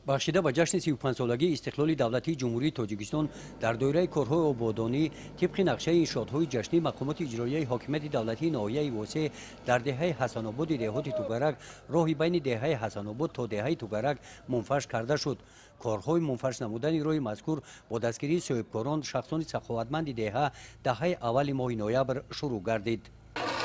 Бахшида ба ҷашни 35-солагии истиқлоли давлатии Ҷумҳурии Тоҷикистон дар доираи корҳои ободонӣ тибқи нақшаи иншоотҳои ҷашнӣ мақомоти иҷроияи ҳокимияти давлатии ноҳияи Восеъ дар деҳаи Ҳасанободи деҳоти Тугарак роҳи байни деҳаи Ҳасанобод то деҳаи Тугарак мунфарш карда шуд. Корҳои мунфарш намудани роҳи мазкур бо дастгирии соҳибкорон, шахсони саховатманди деҳа даҳаи аввали моҳи ноябр шурӯъ гардид.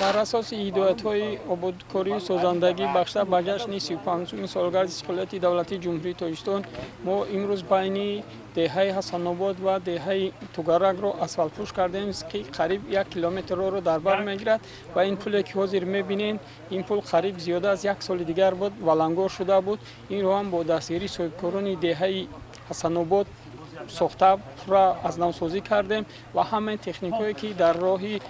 Дар асоси ҳидоятҳои ободкорию созандагӣ бахшида ба ҷашни 35-уми солгарди истиқлолияти давлатии Ҷумҳурии Тоҷикистон мо имрӯз байни деҳаи Ҳасанобод ва деҳаи Тугаракро асфалтпӯш кардем, ки қариб 1 километр роҳро дар бар мегирад. Ва ин пуле, ки ҳозир мебинем, ин пул қариб зиёда аз як соли дигар буд валангор шуда буд. Инро ҳам бо дастгирии соҳибкорони деҳаи Ҳасанобод сохта, пурра аз навсозӣ кардем ва ҳамаи техникҳое, ки дар роҳи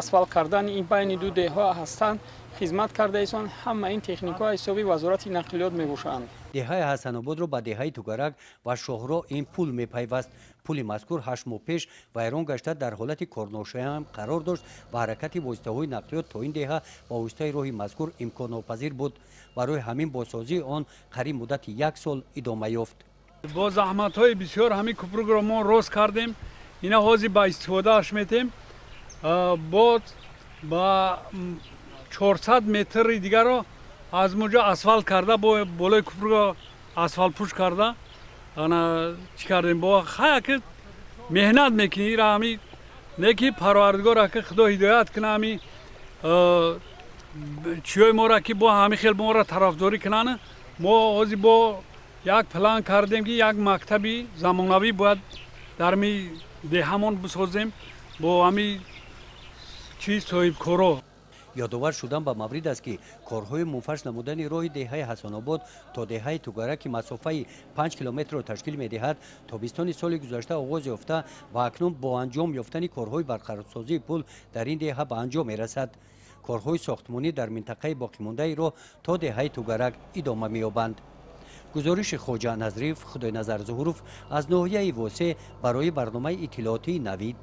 асфалт кардани ин байни ду деҳа ҳастанд, хизмат карда истанд, ҳама ин техникҳо ҳисоби Вазорати нақлиёт мебошанд. Деҳаи Ҳасанободро ба деҳаи Тугарак ва шоҳроҳ ин пул мепайваст. Пули мазкур 8 моҳ пеш вайрон гашта, дар ҳолати корношоям қарор дошт ва ҳаракати воситаҳои нақлиёт то ин деҳа ба воситаи роҳи мазкур имконнопазир буд. Барои ҳамин бозсозии он қариб муддати як сол идома ёфт. Бо заҳматҳои бисёр ҳамин купрукро мо рост кардем. Ина ҳозир ба истифодааш метем. Боз ба 400 метри дигарро аз муҷо асфалт карда, бо болои купрукро асфалтпӯш карда, ана чӣ кардем. Бо хаяки меҳнат мекунӣ, ира ҳами неки Парвардигор ака Худо ҳидоят куна, ҳами чиёи моро, ки бо ҳами хел моро тарафдорӣ кунанд. Мо ҳозир бо як план кардем, ки як мактаби замонавӣ бояд дар ми деҳамон бисозем бо ҳами чи соҳибкоро. Ёдовар шудан ба маврид аст, ки корҳои мунфарш намудани роҳи деҳаи Ҳасанобод то деҳаи Тугарак, ки масофаи 5 километрро ташкил медиҳад, тобистони соли гузашта оғоз ёфта ва акнун бо анҷом ёфтани корҳои барқарорсозии пул дар ин деҳа ба анҷом мерасад. Корҳои сохтмонӣ дар минтақаи боқимондаи роҳ то деҳаи Тугарак идома меёбанд. Гузориши Хоҷа Назриев, Худойназар Зуҳуров аз ноҳияи Восеъ барои барномаи иттилоотии «Навид».